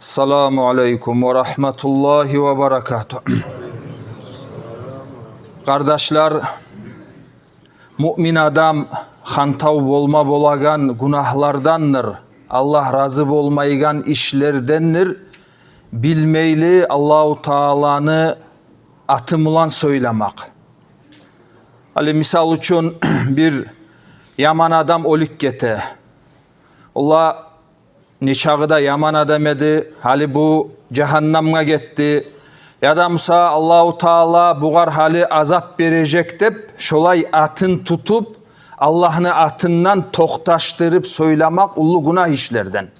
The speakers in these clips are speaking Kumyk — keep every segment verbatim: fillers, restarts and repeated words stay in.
Ассаламу алейкум ва рагьматуллагьи ва баракатугь. Къардашлар, муъмин адам хантав болма болагъан гюнагьлардандыр, Аллагь рази болмайгъан ишлердендир билмейли Аллагьу Тааланы аты булан сёйлемек. Гьали, мисал учун, бир яман адам оьлюп гете. Олай нечакъы да яман адам эди, гьали бу жагьаннамгъа гетди. Яда буса Аллагьу Таала бугъар гьали азап бережек деп, шолай атын тутуп, Аллагьны атындан токъташдырып сёйлемек уллу гюнагь ишлерден,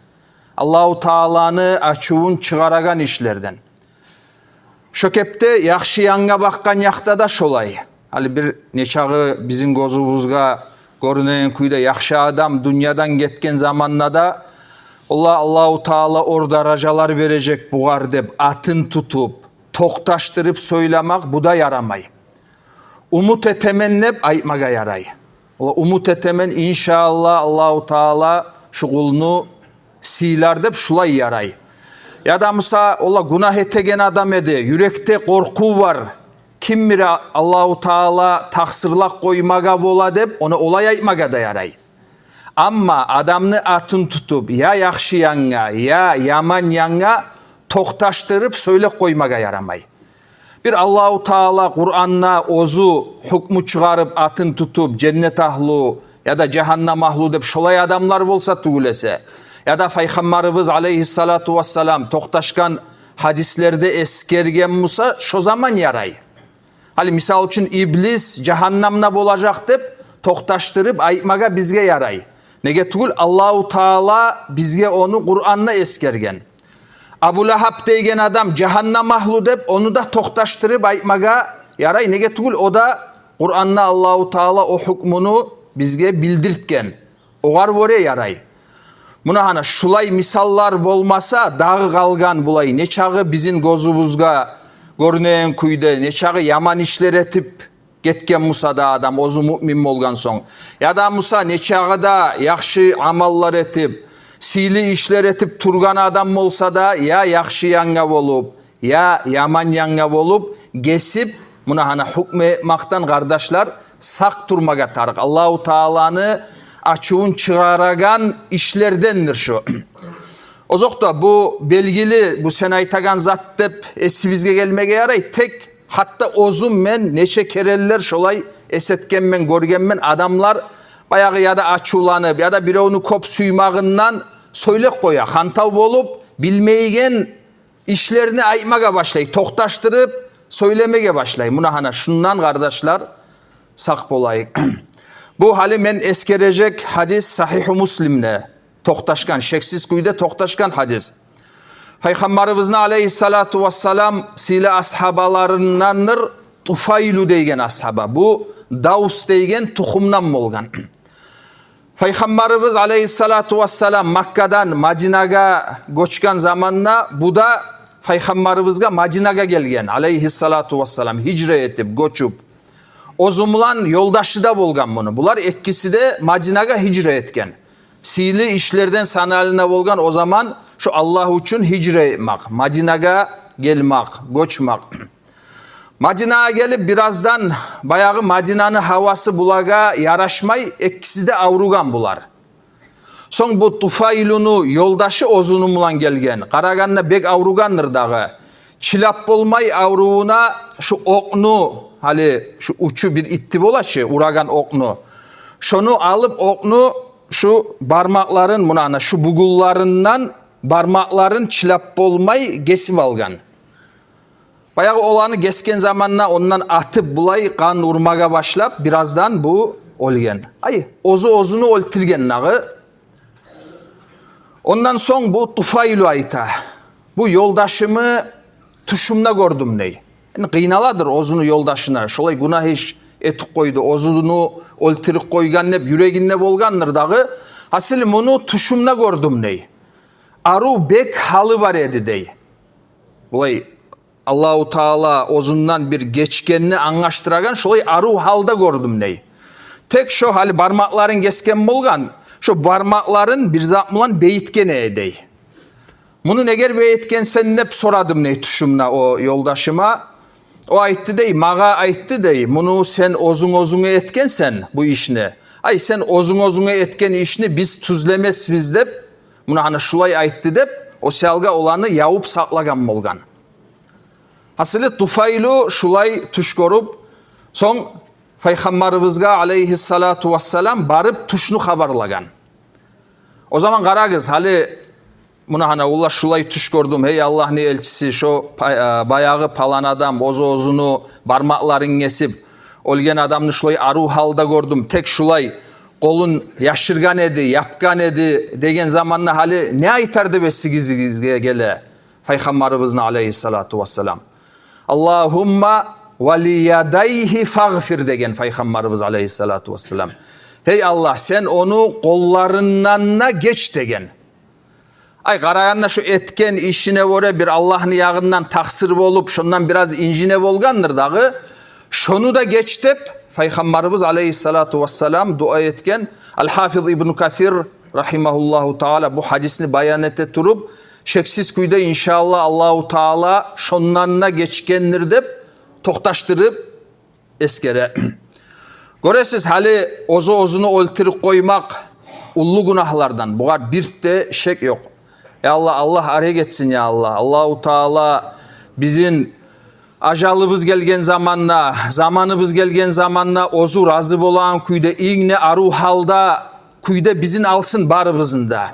Аллагьу Тааланы ачувун чыгъарагъан ишлерден. Шо кепде яхшы янгъа бакъгъан якъда да шолай. Гьали бир нечакъы бизин гёзюбюзге гёрюнеген кюйде яхшы адам дюньядан гетген заманда да, олай Аллагьу Таала оьр даражалар бережек бугъар деп, атын тутуп, токъташдырып сёйлемек, бу да ярамай. Умут этемен деп айтмагъа ярай. Олай умут этемен, иншааллагь, Аллагьу Таала шу къулну сыйлар деп, шулай ярай. Яда буса олай гюнагь этеген адам эди, юрекде къоркъув бар. Ким биле, Аллагьу Таала такъсырлап къоймагъа бола деп, ону олай айтмагъа да ярай. Амма адамны атын тутуп, я яхшы янгъа, я яман янгъа токъташдырып сёйлеп къоймагъа ярамай. Бир Аллагьу Таала Къуранда оьзю гьукму чыгъарып, атын тутуп, женнет агьлу яда жагьаннам агьлу деп шолай адамлар болса тюгюл эсе, яда Пайхаммарыбыз алейгьиссалату вассалам токъташгъан гьадислерде эсгерген буса, шо заман ярай. Гьали, мисал учун, иблис жагьаннамда болажакъ деп токъташдырып айтмагъа бизге ярай. Неге тюгюл, Аллагьу Таала бизге ону Къуранда эсгерген. Абу Лагьаб деген адам жагьаннам агьлу деп, ону да токъташдырып айтмагъа ярай. Неге тюгюл, о да Къуранда Аллагьу Таала о гьукмуну бизге билдиртген. Огъар гёре ярай. Муна гьана шулай мисаллар болмаса, дагъы къалгъан булай нечакъы бизин гёзюбюзге гёрюнеген кюйде нечакъы яман ишлер этип гетген буса да адам, оьзю муъмин болгъан сонг, яда буса нечакъы да яхшы амаллар этип, сыйлы ишлер этип тургъан адам болса да, я яхшы янгъа болуп, я яман янгъа болуп гесип, муна гьана гьукму этмакъдан, къардашлар, сакъ турмагъа тарыкъ. Аллагьу Тааланы ачувун чыгъарагъан ишлердендир шу. Озокъда, бу белгили, бу сен айтагъан зат деп эсибизге гелмеге ярай. Тек гьатта оьзюм мен нече керенлер шолай эс этгенмен, гёргенмен, адамлар баягъы яда ачувланып, яда биревню кёп сюймагъындан сёйлеп къоя, хантав болуп, билмейген ишлерин айтмагъа башлай, токъташдырып сёйлемеге башлай. Муна гьана шундан, къардашлар, сакъ болайыкъ. Бу гьали мен эсгережек гьадис Сагьигьу Муслимде токъташгъан, шексиз кюйде токъташгъан гьадис. Пайхаммарыбызны алейгьиссалату вассалам сыйлы асгьабаларындандыр Туфайлу деген асгьаба. Бу Давс деген тухумдан болгъан. Пайхаммарыбыз алейгьиссалату вассалам Маккадан Мадинагъа гёчген заманда, бу да Пайхаммарыбызгъа Мадинагъа гелген, алейгьиссалату вассалам, гьижра этип, гёчюп. Оьзю булан ёлдашы да болгъан муну. Булар экиси де Мадинагъа гьижра этген. Сыйлы ишлерден саналына болгъан о заман шо Аллагь учун гьижра этмек, Мадинагъа гелмек, гёчмек. Мадинагъа гелип, бираздан баягъы Мадинаны гьавасы булагъа ярашмай, экиси де авругъан булар. Сонг бу Туфайлуну ёлдашы оьзюню булан гелген. Къарагъанда бек авругъандыр дагъы. Чыдап болмай аврувуна шу окъну, гьали шу учу бир итти бола чы, урагъан окъну. Шону алып окъну шу бармакъларын, муна гьана шу бугунларындан бармакъларын чыдап болмай гесип алгъан. Баягъы оланы гесген заманда ондан атып булай къан урмагъа башлап, бираздан бу оьлген. Ай, оьзю оьзюню оьлтюрген дагъы. Ондан сонг бу Туфайлу айта: «Бу ёлдашымны тюшюмде гёрдюм», — дей. Энни къыйналадыр оьзюню ёлдашына, шолай гюнагь иш этип къойду, оьзюню оьлтюрюп къойгъан деп юрегинде болгъандыр дагъы. «Гьасили, муну тюшюмде гёрдюм», — дей. «Арив бек гьалы бар эди», — дей. Булай Аллагьу Таала оьзюнден бир гечгенни англашдырагъан, шолай арив гьалда гёрдюм, дей. Тек шо гьали бармакъларын гесген болгъан, шо бармакъларын бир зат булан бегитген эди, дей. «Муну неге бу этгенсен?» — деп сорадым, дей, тюшюмде о ёлдашыма. О айтды, дей, магъа айтды, дей: «Муну сен оьзюнг оьзюнге этгенсен, бу ишни. Ай, сен оьзюнг оьзюнге этген ишни биз тюзлемесбиз», — деп, муна гьана шулай айтды деп, о саялгъа оланы ябып сакълагъан болгъан. Гьасили, Туфайлу шулай тюш гёрюп, сонг Пайхаммарыбызгъа, алейгьиссалату вассалам, барып тюшню хабарлагъан. О заман, къарагъыз, гьали муна гьана: «Валлагь, шулай тюш гёрдюм, гьей Аллагьны элчиси, шо пай-, а, баягъы палан адам оьзю оьзюню бармакъларын гесип, оьлген адамны шулай арив гьалда гёрдюм, тек шулай къолун яшыргъан эди, япгъан эди», — деген заманда, гьали не айтар деп эсигизге геле Пайхаммарыбызны, алейгьиссалату вассалам? «Аллагьумма ва ли ядайгьи фагъфир», — деген Пайхаммарыбыз, алейгьиссалату вассалам. «Гьей Аллагь, сен ону къолларындан да геч», — деген. Ай, къарагъанда, шо этген ишине гёре бир Аллагьны ягъындан такъсыр болуп, шондан бираз инжине болгъандыр дагъы. «Шону да геч», — деп Пайхаммарыбыз, алейгьиссалату вассалам, дуа этген. Ал-Гьафиз Ибну Касир, рагьимагьуллагьу таала, бу гьадисни баян эте туруп, шексиз кюйде, иншааллагь, Аллагьу Таала шондан да гечгендир деп токъташдырып эсгере. Гёресиз, гьали оьзю оьзюню оьлтюрюп къоймакъ уллу гюнагьлардан, бугъар бир де шек ёкъ. Я Аллагь, Аллагь арек этсин, я Аллагь. Аллагьу Таала бизин ажалыбыз гелген заманда, заманыбыз гелген заманда оьзю рази болагъан кюйде, инг де арив гьалда, кюйде бизин алсын барыбызны да.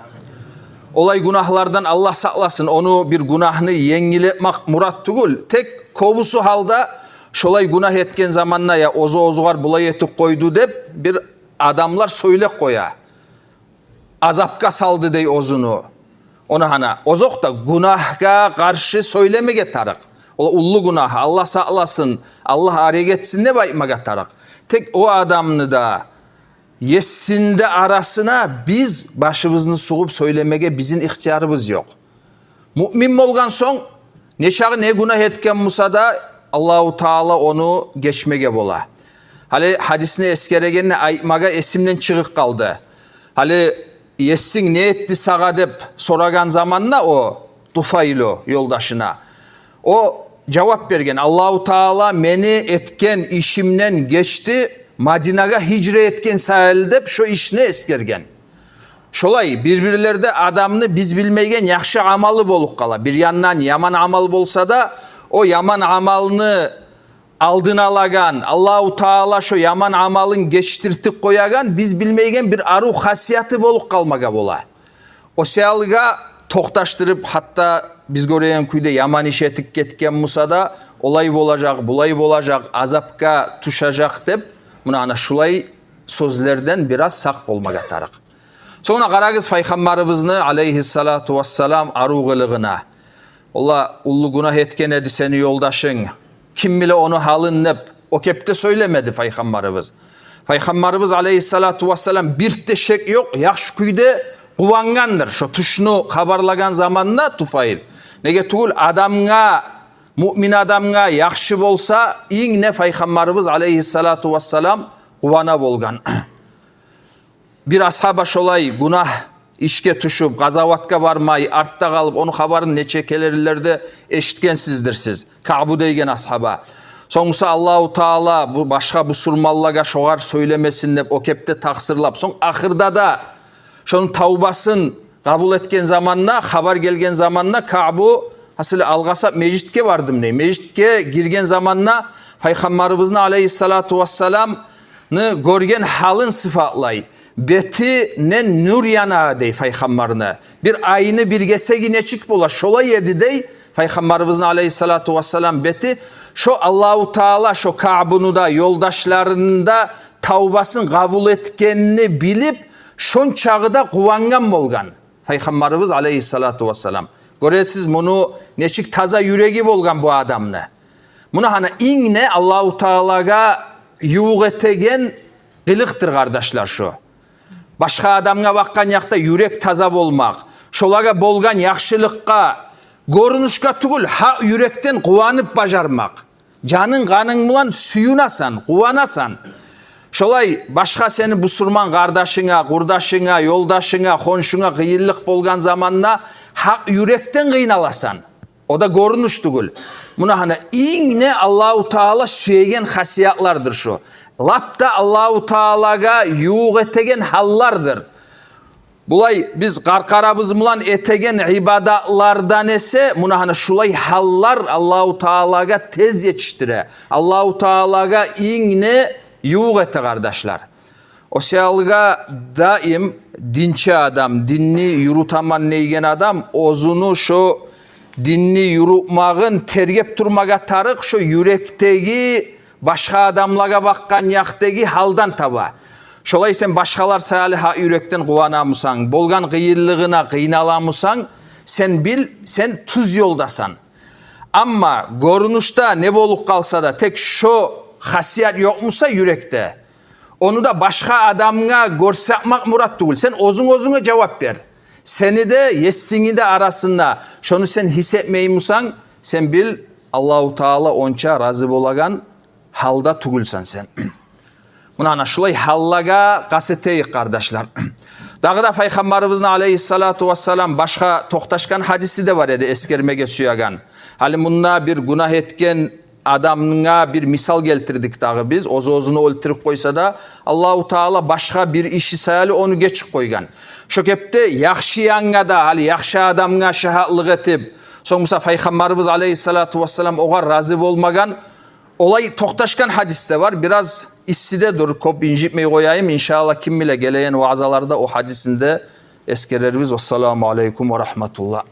Олай гюнагьлардан Аллагь сакъласын. Ону, бир гюнагьны енгил этмек мурат тюгюл. Тек кёбюсю гьалда шолай гюнагь этген заманда, я оьзю оьзюгер булай этип къойду деп, бир адамлар сёйлеп къоя. Азапгъа салды дей оьзюню. Ону гьана, озокъда, гюнагьгъа къаршы сёйлемеге тарыкъ. Ол уллу гюнагь, Аллагь сакъласын, Аллагь арек этсин деп айтмагъа тарыкъ. Тек о адамны да есин де арасына биз башыбызны сугъуп сёйлемеге бизин ихтиярыбыз ёкъ. Муъмин болгъан сонг, нечакъы не гюнагь этген буса да, Аллагьу Таала ону гечмеге бола. Гьали гьадисни эсгерегенде айтмагъа эсимден чыгъып къалды. Гьали есинг не этди сагъа деп сорагъан заманда о Туфайлу ёлдашына, о жавап берген: «Аллагьу Таала мени этген ишимден гечди, Мадинагъа гьижра этген саялы», — деп шо ишни эсгерген. Шолай бир-бирлерде адамны биз билмейген яхшы амалы болуп къала. Бир яндан яман амал болса да, о яман амалны алдын алагъан, Аллагьу Таала шо яман амалын гечдиртип къоягъан, биз билмейген бир арив хасияты болуп къалмагъа бола. О саялгъа токъташдырып, гьатта биз гёреген кюйде яман иш этип гетген буса да, олай болажакъ, булай болажакъ, азапгъа тюшежек деп, муна гьана шулай сёзлерден бираз сакъ болмагъа тарыкъ. Сонг къарагъыз Пайхаммарыбызны, алейгьиссалату вассалам, арив къылыгъына. Валлагь, уллу гюнагь этген эди сени ёлдашынг. Ким биле ону гьалын деп, о кепде сёйлемеди Пайхаммарыбыз. Пайхаммарыбыз, алейгьиссалату вассалам, бир де шек ёкъ, яхшы кюйде къувангъандыр шо тюшню хабарлагъан заманда Туфайл. Неге тюгюл, адамгъа, муъмин адамгъа яхшы болса, инг де Пайхаммарыбыз, алейгьиссалату вассалам, къувана болгъан. Бир асгьаба шолай гюнагь ишге тюшюп, къазаватгъа бармай, артда къалып, ону хабарын нече керенлерде эшитгенсиздир сиз. Каъбу дейген асгьаба. Сонг буса Аллагьу Таала бу башгъа бусурманлагъа шогъар сёйлемесин деп, о кепде такъсырлап, сонг ахырда да шону тавбасын къабул этген заманда, хабар гелген заманда, Каъбу, гьасили, алгъасап межитге бардым дей. Межитге гирген заманда Пайхаммарыбызны, алейгьиссалату вассаламны, гёрген гьалын сыфатлай. Бетинден нюр яна дей Пайхаммарны. Бир айны бир гесеги нечик бола, шолай эди дей Пайхаммарыбызны, алейгьиссалату вассалам, бети. Шо Аллагьу Таала шо Каъбуну да, ёлдашларыны да тавбасын къабул этгенни билип, шончакъы да къувангъан болгъан Пайхаммарыбыз, алейгьиссалату вассалам. Гёресиз, муну нечик таза юреги болгъан бу адамны. Муна гьана инг де Аллагьу Таалагъа ювукъ этеген къылыкъдыр, къардашлар, шо. Башгъа адамгъа бакъгъан якъда юрек таза болмакъ, шолагъа болгъан яхшылыкъгъа гёрюнюшге тюгюл, гьакъ юрекден къуванып бажармакъ. Жанынг, къанынг булан сююнесен, къуванасан. Шолай башгъа сени бусурман къардашынга, къурдашынга, ёлдашынга, хоншунга къыйынлыкъ болгъан заманда гьакъ юрекден къыйналасан. О да гёрюнюш тюгюл. Муна гьана инг де Аллагьу Таала сюеген хасиятлардыр шу. Лап да Аллагьу Таалагъа ювукъ этеген гьаллардыр. Булай биз къаркъарабыз булан этеген ибадатлардан эсе, муна гьана шулай гьаллар Аллагьу Таалагъа тез етишдире. Аллагьу Таалагъа инг де ювукъ эте, къардашлар. О саялгъа даим динчи адам, динни юрютемен дейген адам оьзюню шо динни юрютмагъын тергеп турмагъа тарыкъ, шо юрекдеги, башгъа адамлагъа бакъгъан якъдагъы гьалдан таба. Шолай сен башгъалар саялы гьакъ юрекден къуванамусан, болгъан къыйынлыгъына къыйналамусан, сен бил, сен тюз ёлдасан. Амма гёрюнюшде не болуп къалса да, тек шо хасият ёкъмуса юрекде, ону да башгъа адамгъа гёрсетмек мурат тюгюл. Сен оьзюнг оьзюнге жавап бер. Сени де, Есингни де арасында. Шону сен гьис этмеймусан, сен бил, Аллагьу Таала онча рази болагъан гьалда тюгюлсен сен. Муна гьана шулай гьаллагъа къаст этейик, къардашлар. Дагъы да Пайхаммарыбызны алейгьиссалату вассалам башгъа токъташгъан гьадиси де бар эди, эсгермеге сюеген. Гьали мунда бир гюнагь этген адамгъа бир мисал гелтирдик дагъы биз. Оьз-оьзюн оьлтюрюп къойса да, Аллагьу Таала башгъа бир иши саялы ону гечип къойгъан. Шо кепде яхшы янгъа да, гьали яхшы адамгъа шагьатлыкъ этип, сонг буса Пайхаммарыбыз алейгьиссалату вассалам огъар рази болмагъан, олай токъташгъан гьадис де бар. Бираз исси де дюр, кёп инжитмей къояйым. Иншааллагь, ким биле, гелеген ваазаларда о гьадисни де эсгерербиз. Вассаламу алейкум ва рагьматуллагь.